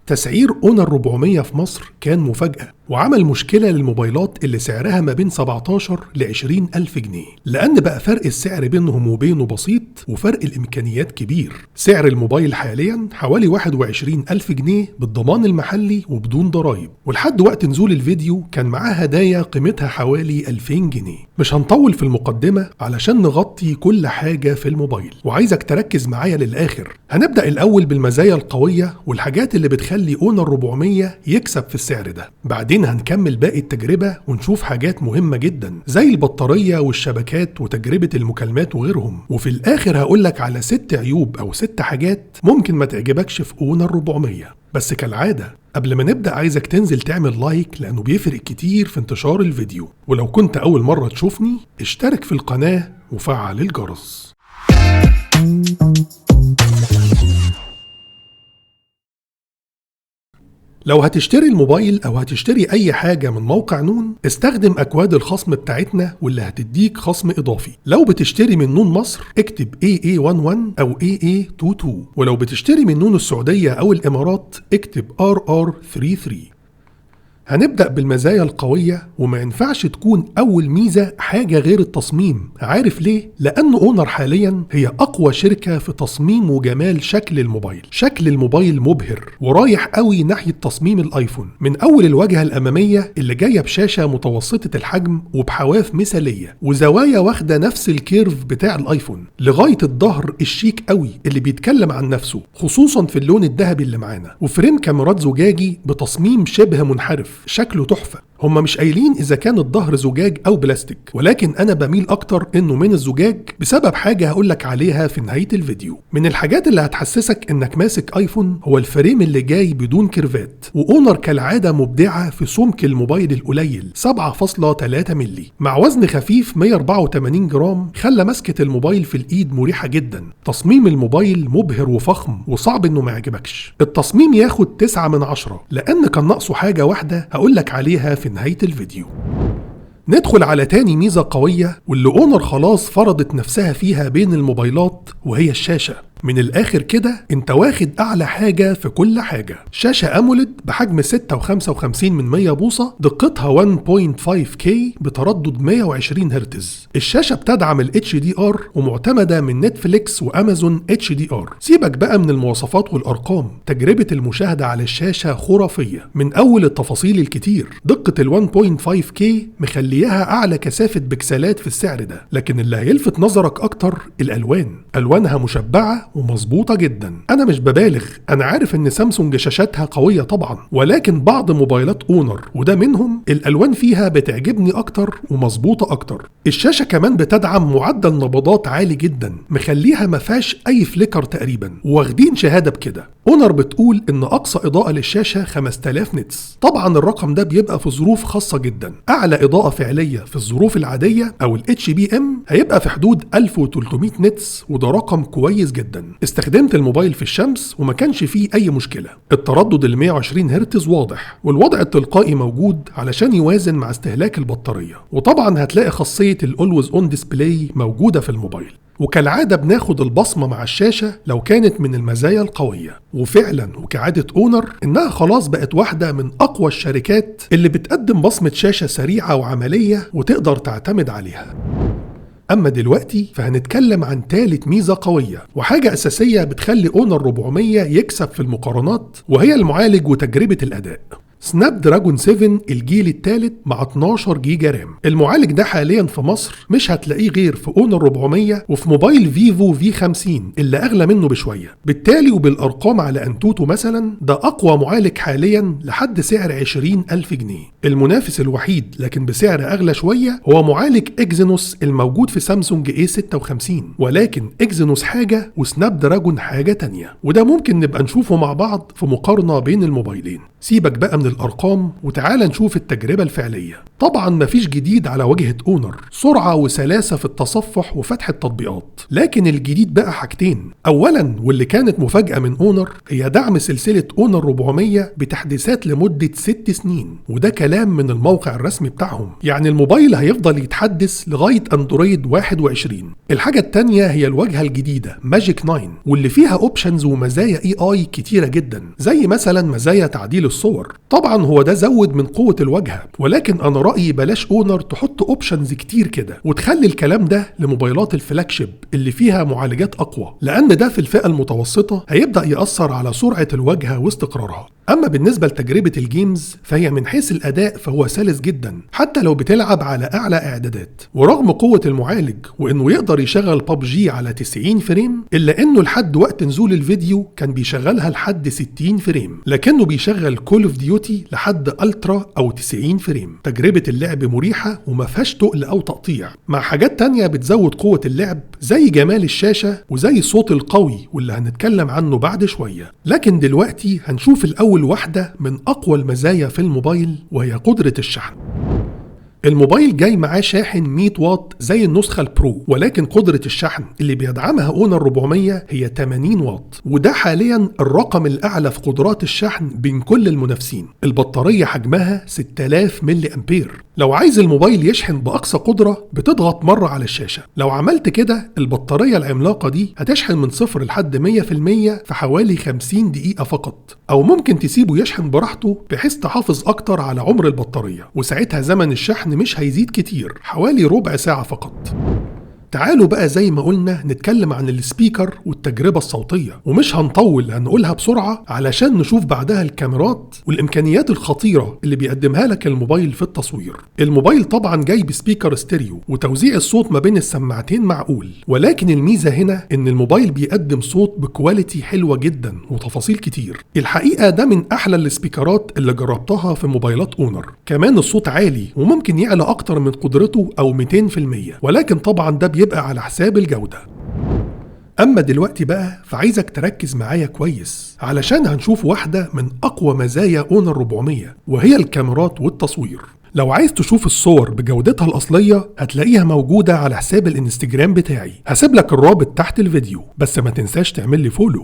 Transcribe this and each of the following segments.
تسعير اونر 400 في مصر كان مفاجأة وعمل مشكلة للموبايلات اللي سعرها ما بين 17 ل 20 ألف جنيه، لأن بقى فرق السعر بينهم وبينه بسيط وفرق الإمكانيات كبير. سعر الموبايل حاليا حوالي 21 ألف جنيه بالضمان المحلي وبدون ضرايب، ولحد وقت نزول الفيديو كان معاه هدايا قيمتها حوالي 2000 جنيه. مش هنطول في المقدمة علشان نغطي كل حاجة في الموبايل، وعايزك تركز معايا للآخر. هنبدأ الأول بالمزايا القوية والحاجات اللي بتخلي اونر 400 يكسب في السعر ده، بعدين هنكمل باقي التجربة ونشوف حاجات مهمة جدا زي البطارية والشبكات وتجربة المكالمات وغيرهم، وفي الآخر هقولك على 6 عيوب أو 6 حاجات ممكن ما تعجبكش في اونر 400. بس كالعادة قبل ما نبدأ عايزك تنزل تعمل like لأنه بيفرق كتير في انتشار الفيديو، ولو كنت أول مرة تشوفني اشترك في القناة وفعل الجرس. لو هتشتري الموبايل أو هتشتري أي حاجة من موقع نون استخدم أكواد الخصم بتاعتنا واللي هتديك خصم إضافي. لو بتشتري من نون مصر اكتب AA11 أو AA22، ولو بتشتري من نون السعودية أو الإمارات اكتب RR33. هنبدأ بالمزايا القوية، وما ينفعش تكون أول ميزة حاجة غير التصميم. عارف ليه؟ لأن أونر حاليا هي أقوى شركة في تصميم وجمال شكل الموبايل. شكل الموبايل مبهر ورايح قوي ناحية تصميم الآيفون، من أول الواجهة الأمامية اللي جاية بشاشة متوسطة الحجم وبحواف مثالية وزوايا واخدة نفس ال curve بتاع الآيفون، لغاية الظهر الشيك قوي اللي بيتكلم عن نفسه خصوصا في اللون الذهبي اللي معانا، و frame كاميرات زجاجي بتصميم شبه منحرف شكله تحفة. هما مش قايلين إذا كان الظهر زجاج أو بلاستيك، ولكن أنا بميل أكتر إنه من الزجاج بسبب حاجة هقولك عليها في نهاية الفيديو. من الحاجات اللي هتحسسك إنك ماسك آيفون هو ال frame اللي جاي بدون كيرفات، وأونر كالعادة مبدعة في سمك الموبايل القليل 7.3 ملي مع وزن خفيف 184 جرام، خلى مسكة الموبايل في الإيد مريحة جدا. تصميم الموبايل مبهر وفخم وصعب إنه ما يعجبكش. التصميم ياخد 9 من 10 لأن كان ناقصه حاجة واحدة هقولك عليها في نهاية الفيديو. ندخل على تاني ميزة قوية واللي اونر خلاص فرضت نفسها فيها بين الموبايلات، وهي الشاشة. من الآخر كده انت واخد أعلى حاجة في كل حاجة. شاشة AMOLED بحجم 6.55 بوصة، دقتها 1.5K بتردد 120 هرتز. الشاشة بتدعم ال HDR ومعتمدة من نتفليكس وأمازون HDR. سيبك بقى من المواصفات والأرقام، تجربة المشاهدة على الشاشة خرافية من أول التفاصيل الكتير. دقة ال 1.5K مخليها أعلى كثافة بكسلات في السعر ده، لكن اللي هيلفت نظرك أكتر الألوان. ألوانها مشبعة ومظبوطة جدا. أنا مش ببالغ، أنا عارف إن سامسونج شاشاتها قوية طبعا، ولكن بعض موبايلات أونر وده منهم الألوان فيها بتعجبني أكتر ومظبوطة أكتر. الشاشة كمان بتدعم معدل نبضات عالي جدا مخليها ما فيهاش أي flicker تقريبا، واخدين شهادة بكده. أونر بتقول إن أقصى إضاءة للشاشة 5000 nits، طبعا الرقم ده بيبقى في ظروف خاصة جدا. أعلى إضاءة فعلية في الظروف العادية أو ال HBM هيبقى في حدود 1300 nits، وده رقم كويس جدا. استخدمت الموبايل في الشمس وما كانش فيه أي مشكلة. التردد ال 120 هرتز واضح، والوضع التلقائي موجود علشان يوازن مع استهلاك البطارية، وطبعا هتلاقي خاصية ال Always On Display موجودة في الموبايل. وكالعادة بناخد البصمة مع الشاشة لو كانت من المزايا القوية، وفعلا وكعادة أونر إنها خلاص بقت واحدة من أقوى الشركات اللي بتقدم بصمة شاشة سريعة وعملية وتقدر تعتمد عليها. أما دلوقتي فهنتكلم عن تالت ميزة قوية وحاجة أساسية بتخلي أونر 400 يكسب في المقارنات، وهي المعالج وتجربة الأداء. سناب دراجون 7 الجيل الثالث مع 12 جيجا RAM. المعالج ده حاليا في مصر مش هتلاقيه غير في اونر 400 وفي موبايل فيفو V50 اللي اغلى منه بشوية. بالتالي وبالارقام على انتوتو مثلا ده اقوى معالج حاليا لحد سعر 20,000 جنيه. المنافس الوحيد لكن بسعر اغلى شوية هو معالج اكزينوس الموجود في سامسونج A56، ولكن اكزينوس حاجة وسناب دراجون حاجة تانية، وده ممكن نبقى نشوفه مع بعض في مقارنة بين الموبايلين. سيبك بقى من الأرقام وتعالى نشوف التجربة الفعلية. طبعا مفيش جديد على واجهة أونر، سرعة وسلاسة في التصفح وفتح التطبيقات، لكن الجديد بقى حاجتين. أولا واللي كانت مفاجأة من أونر هي دعم سلسلة أونر 400 بتحديثات لمدة 6 سنين، وده كلام من الموقع الرسمي بتاعهم، يعني الموبايل هيفضل يتحدث لغاية أندرويد 21. الحاجة التانية هي الواجهة الجديدة Magic 9، واللي فيها options ومزايا AI كتيرة جدا، زي مثلا مزايا تعديل الصور. طبعا هو ده زود من قوة الواجهة، ولكن أنا رأيي بلاش أونر تحط options كتير كده وتخلي الكلام ده لموبايلات ال flagship اللي فيها معالجات أقوى، لأن ده في الفئة المتوسطة هيبدأ يأثر على سرعة الواجهة واستقرارها. أما بالنسبة لتجربة ال games فهي من حيث الأداء فهو سلس جدا حتى لو بتلعب على أعلى إعدادات، ورغم قوة المعالج وإنه يقدر يشغل ببجي على 90 frame، إلا إنه لحد وقت نزول الفيديو كان بيشغلها لحد 60 frame، لكنه بيشغل Call of Duty لحد ultra أو 90 frame. تجربة اللعب مريحة وما فيهاش تقل أو تقطيع، مع حاجات تانية بتزود قوة اللعب زي جمال الشاشة وزي الصوت القوي واللي هنتكلم عنه بعد شوية. لكن دلوقتي هنشوف الأول واحدة من أقوى المزايا في الموبايل وهي قدرة الشحن. الموبايل جاي معاه شاحن 100 واط زي النسخة ال Pro، ولكن قدرة الشحن اللي بيدعمها أونر 400 هي 80 واط، وده حاليا الرقم الأعلى في قدرات الشحن بين كل المنافسين. البطارية حجمها 6000 ملي أمبير. لو عايز الموبايل يشحن بأقصى قدرة بتضغط مرة على الشاشة، لو عملت كده البطارية العملاقة دي هتشحن من 0 لحد 100% في حوالي 50 دقيقة فقط، أو ممكن تسيبه يشحن براحته بحيث تحافظ أكتر على عمر البطارية، وساعتها زمن الشحن مش هيزيد كتير، حوالي ربع ساعة فقط. تعالوا بقى زي ما قلنا نتكلم عن ال speaker والتجربة الصوتية، ومش هنطول هنقولها بسرعة علشان نشوف بعدها الكاميرات والإمكانيات الخطيرة اللي بيقدمها لك الموبايل في التصوير. الموبايل طبعا جاي ب speaker stereo وتوزيع الصوت ما بين السماعتين معقول، ولكن الميزة هنا إن الموبايل بيقدم صوت ب quality حلوة جدا وتفاصيل كتير. الحقيقة ده من أحلى السبيكرات اللي جربتها في موبايلات أونر. كمان الصوت عالي وممكن يعلى أكتر من قدرته أو 200%، ولكن طبعا ده يبقى على حساب الجودة. أما دلوقتي بقى فعايزك تركز معايا كويس علشان هنشوف واحدة من أقوى مزايا أونر 400 وهي الكاميرات والتصوير. لو عايز تشوف الصور بجودتها الأصلية هتلاقيها موجودة على حساب الانستجرام بتاعي، هسيب لك الرابط تحت الفيديو، بس ما تنساش تعمل لي follow.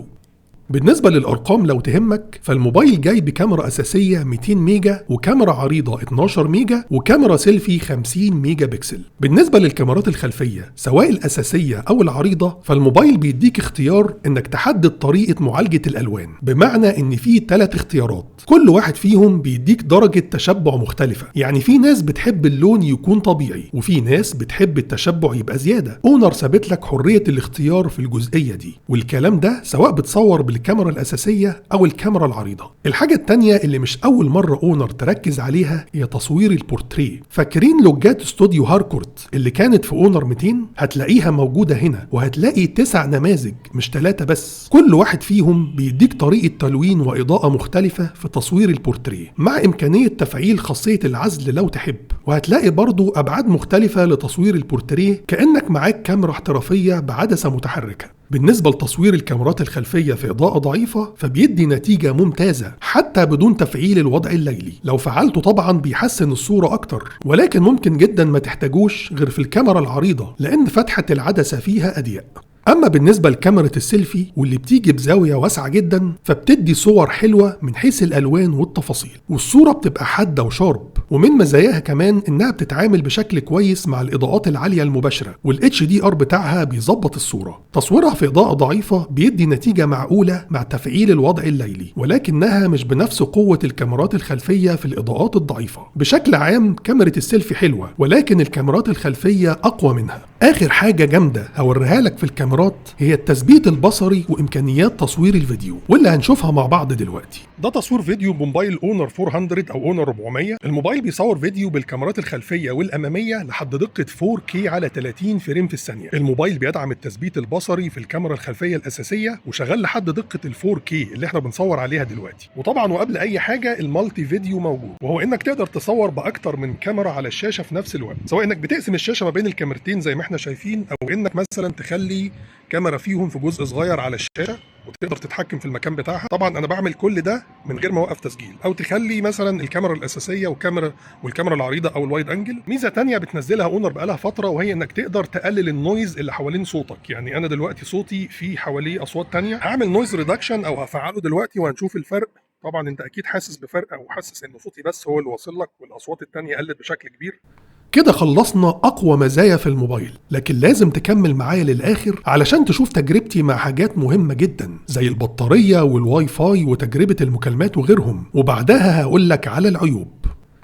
بالنسبة للأرقام لو تهمك فالموبايل جاي بكاميرا أساسية 200 ميجا وكاميرا عريضة 12 ميجا وكاميرا سيلفي 50 ميجا بكسل. بالنسبة للكاميرات الخلفية سواء الأساسية أو العريضة فالموبايل بيديك اختيار إنك تحدد طريقة معالجة الألوان، بمعنى إن في 3 اختيارات كل واحد فيهم بيديك درجة تشبع مختلفة. يعني في ناس بتحب اللون يكون طبيعي وفي ناس بتحب التشبع يبقى زيادة. أونر سابت لك حرية الاختيار في الجزئية دي، والكلام ده سواء بتصور بالكاميرا الأساسية أو الكاميرا العريضة. الحاجة التانية اللي مش أول مرة أونر تركز عليها هي تصوير البورتريه. فاكرين لوجات استوديو هاركورت اللي كانت في أونر 200؟ هتلاقيها موجودة هنا، وهتلاقي 9 نماذج مش 3 بس، كل واحد فيهم بيديك طريقة تلوين وإضاءة مختلفة في تصوير البورتريه، مع إمكانية تفعيل خاصية العزل لو تحب. وهتلاقي برضو أبعاد مختلفة لتصوير البورتريه كأنك معاك كاميرا احترافية بعدسة متحركة. بالنسبة لتصوير الكاميرات الخلفية في إضاءة ضعيفة فبيدي نتيجة ممتازة حتى بدون تفعيل الوضع الليلي، لو فعلته طبعا بيحسن الصورة أكتر، ولكن ممكن جدا ما تحتاجوش غير في الكاميرا العريضة لأن فتحة العدسة فيها أضيق. أما بالنسبة لكاميرا السيلفي واللي بتيجي بزاوية واسعة جدا فبتدي صور حلوة من حيث الألوان والتفاصيل، والصورة بتبقى حادة و sharp، ومن مزاياها كمان إنها بتتعامل بشكل كويس مع الإضاءات العالية المباشرة، وال HDR بتاعها بيظبط الصورة. تصويرها في إضاءة ضعيفة بيدي نتيجة معقولة مع تفعيل الوضع الليلي، ولكنها مش بنفس قوة الكاميرات الخلفية في الإضاءات الضعيفة. بشكل عام كاميرا السيلفي حلوة، ولكن الكاميرات الخلفية أقوى منها. آخر حاجة جامدة هوريها لك في الكاميرات هي التثبيت البصري وإمكانيات تصوير الفيديو، واللي هنشوفها مع بعض دلوقتي. ده تصوير فيديو بموبايل اونر 400 او اونر 400. الموبايل بيصور فيديو بالكاميرات الخلفية والأمامية لحد دقة 4K على 30 frame في الثانية. الموبايل بيدعم التثبيت البصري في الكاميرا الخلفية الأساسية وشغال لحد دقة ال 4K اللي احنا بنصور عليها دلوقتي. وطبعا وقبل أي حاجة ال multi video موجود، وهو إنك تقدر تصور بأكتر من كاميرا على الشاشة في نفس الوقت، سواء إنك بتقسم الشاشة ما بين الكاميرتين زي ما احنا شايفين، أو إنك مثلا تخلي كاميرا فيهم في جزء صغير على الشاشة وتقدر تتحكم في المكان بتاعها. طبعا انا بعمل كل ده من غير ما اوقف تسجيل، او تخلي مثلا الكاميرا الاساسية والكاميرا العريضة او ال wide angle. ميزة تانية بتنزلها اونر بقالها فترة، وهي انك تقدر تقلل ال noise اللي حوالين صوتك. يعني انا دلوقتي صوتي في حواليه اصوات تانية، هعمل noise reduction او هفعله دلوقتي وهنشوف الفرق. طبعا انت اكيد حاسس بفرق، او حاسس ان صوتي بس هو اللي واصل لك والاصوات التانية قلت بشكل كبير. كده خلصنا أقوى مزايا في الموبايل، لكن لازم تكمل معايا للآخر علشان تشوف تجربتي مع حاجات مهمة جدا زي البطارية والواي فاي وتجربة المكالمات وغيرهم، وبعدها هقولك على العيوب.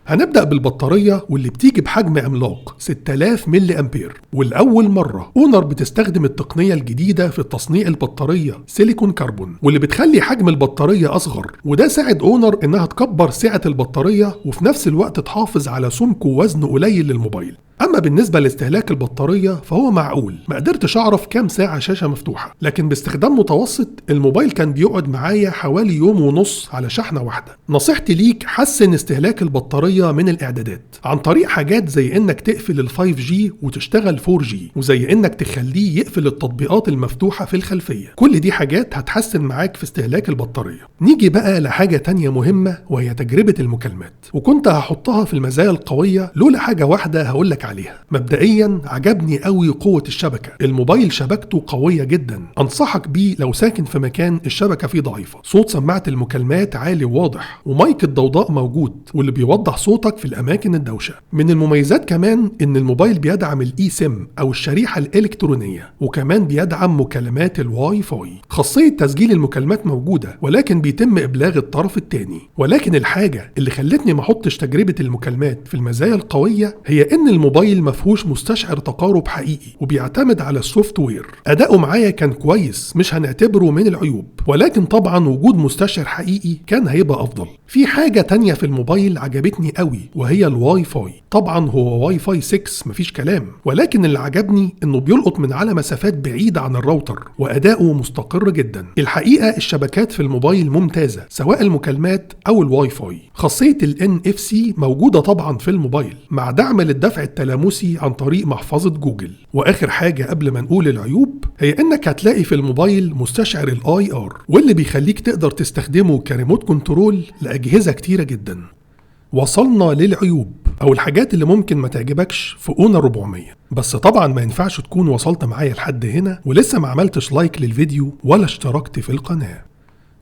هنبدأ بالبطارية واللي بتيجي بحجم عملاق 6000 ملي أمبير، والأول مرة أونر بتستخدم التقنية الجديدة في تصنيع البطارية silicon carbon، واللي بتخلي حجم البطارية أصغر، وده ساعد أونر إنها تكبر سعة البطارية وفي نفس الوقت تحافظ على سمك ووزن قليل للموبايل. أما بالنسبة لاستهلاك البطارية فهو معقول، ما قدرتش أعرف كام ساعة شاشة مفتوحة، لكن باستخدام متوسط الموبايل كان بيقعد معايا حوالي يوم ونص على شحنة واحدة. نصيحتي ليك حسن استهلاك البطارية من الإعدادات عن طريق حاجات زي إنك تقفل ال 5G وتشتغل 4G، وزي إنك تخليه يقفل التطبيقات المفتوحة في الخلفية. كل دي حاجات هتحسن معاك في استهلاك البطارية. نيجي بقى لحاجة تانية مهمة وهي تجربة المكالمات، وكنت هحطها في المزايا القوية لولا حاجة واحدة هقولك عليها. مبدئيا عجبني قوي قوة الشبكة، الموبايل شبكته قوية جدا، انصحك بيه لو ساكن في مكان الشبكة فيه ضعيفة. صوت سماعة المكالمات عالي وواضح، ومايك الضوضاء موجود واللي بيوضح صوتك في الاماكن الدوشة. من المميزات كمان ان الموبايل بيدعم ال eSIM او الشريحة الالكترونية، وكمان بيدعم مكالمات الواي فاي. خاصية تسجيل المكالمات موجودة ولكن بيتم ابلاغ الطرف الثاني. ولكن الحاجة اللي خلتني ما احطش تجربة المكالمات في المزايا القوية هي ان الموبايل مفهوش مستشعر تقارب حقيقي وبيعتمد على ال software. اداؤه معايا كان كويس، مش هنعتبره من العيوب، ولكن طبعا وجود مستشعر حقيقي كان هيبقى افضل. في حاجة تانية في الموبايل عجبتني قوي وهي الواي فاي. طبعا هو واي فاي 6 مفيش كلام، ولكن اللي عجبني انه بيلقط من على مسافات بعيدة عن الراوتر واداؤه مستقر جدا. الحقيقة الشبكات في الموبايل ممتازة سواء المكالمات او الواي فاي. خاصية ال NFC موجودة طبعا في الموبايل مع دعم للدفع التلامسي عن طريق محفظة جوجل. واخر حاجة قبل ما نقول العيوب هي انك هتلاقي في الموبايل مستشعر ال IR واللي بيخليك تقدر تستخدمه ك remote control لأجهزة كتيرة جدا. وصلنا للعيوب او الحاجات اللي ممكن ما تعجبكش في اونر 400، بس طبعا ما ينفعش تكون وصلت معايا لحد هنا ولسه ما عملتش like للفيديو ولا اشتركت في القناة.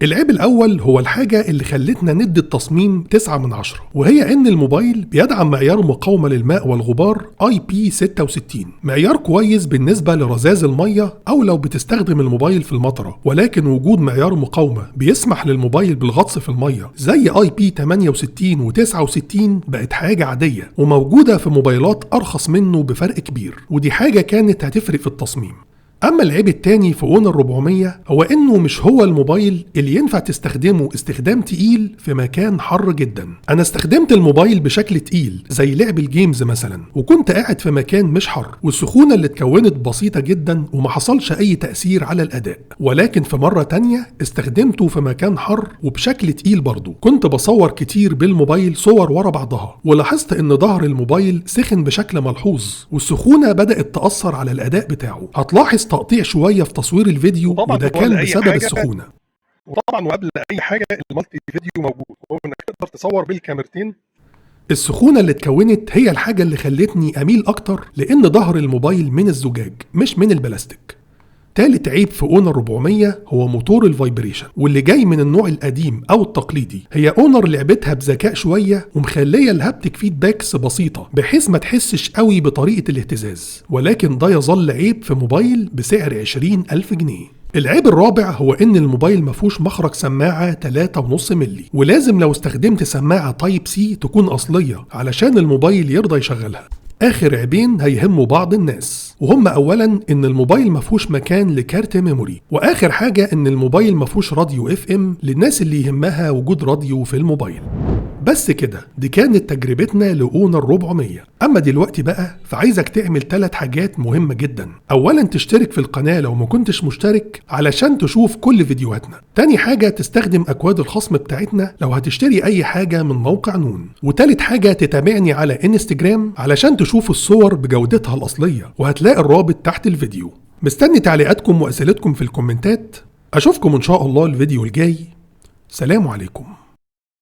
العيب الأول هو الحاجة اللي خلتنا ندي التصميم 9 من 10، وهي إن الموبايل بيدعم معيار مقاومة للماء والغبار IP66، معيار كويس بالنسبة لرذاذ المية أو لو بتستخدم الموبايل في المطرة، ولكن وجود معيار مقاومة بيسمح للموبايل بالغطس في المية زي IP68 و69 بقت حاجة عادية وموجودة في موبايلات أرخص منه بفرق كبير، ودي حاجة كانت هتفرق في التصميم. أما العيب التاني في اونر 400 هو إنه مش هو الموبايل اللي ينفع تستخدمه استخدام تقيل في مكان حر جدا. أنا استخدمت الموبايل بشكل تقيل زي لعب ال games مثلا، وكنت قاعد في مكان مش حر، والسخونة اللي اتكونت بسيطة جدا وما حصلش أي تأثير على الأداء. ولكن في مرة تانية استخدمته في مكان حر وبشكل تقيل برضه، كنت بصور كتير بالموبايل صور ورا بعضها، ولاحظت إن ظهر الموبايل سخن بشكل ملحوظ والسخونة بدأت تأثر على الأداء بتاعه. هتلاحظ تقطيع شوية في تصوير الفيديو وده كان بسبب السخونه. وطبعا وقبل اي حاجة ال multi video موجود، وهو انك تقدر تصور بالكاميرتين. السخونه اللي اتكونت هي الحاجة اللي خلتني اميل اكتر لان ظهر الموبايل من الزجاج مش من البلاستيك. تالت عيب في اونر 400 هو موتور ال vibration، واللي جاي من النوع القديم او التقليدي. هي اونر لعبتها بذكاء شوية ومخليه ال haptic feedbacks بسيطة بحيث ما تحسش قوي بطريقة الاهتزاز، ولكن ده يظل عيب في موبايل بسعر 20,000 جنيه. العيب الرابع هو ان الموبايل مفهوش مخرج سماعه 3.5 ملي، ولازم لو استخدمت سماعه Type C تكون اصلية علشان الموبايل يرضى يشغلها. آخر عيبين هيهموا بعض الناس، وهم أولا إن الموبايل مفهوش مكان لكارت memory، وآخر حاجة إن الموبايل مفهوش راديو FM للناس اللي يهمها وجود راديو في الموبايل. بس كده، دي كانت تجربتنا لأونر 400. أما دلوقتي بقى فعايزك تعمل 3 حاجات مهمة جدا. أولا تشترك في القناة لو ما كنتش مشترك علشان تشوف كل فيديوهاتنا. تاني حاجة تستخدم أكواد الخصم بتاعتنا لو هتشتري أي حاجة من موقع نون. وتالت حاجة تتابعني على انستجرام علشان تشوف الصور بجودتها الأصلية، وهتلاقي الرابط تحت الفيديو. مستني تعليقاتكم وأسئلتكم في الكومنتات. أشوفكم إن شاء الله الفيديو الجاي. سلام عليكم.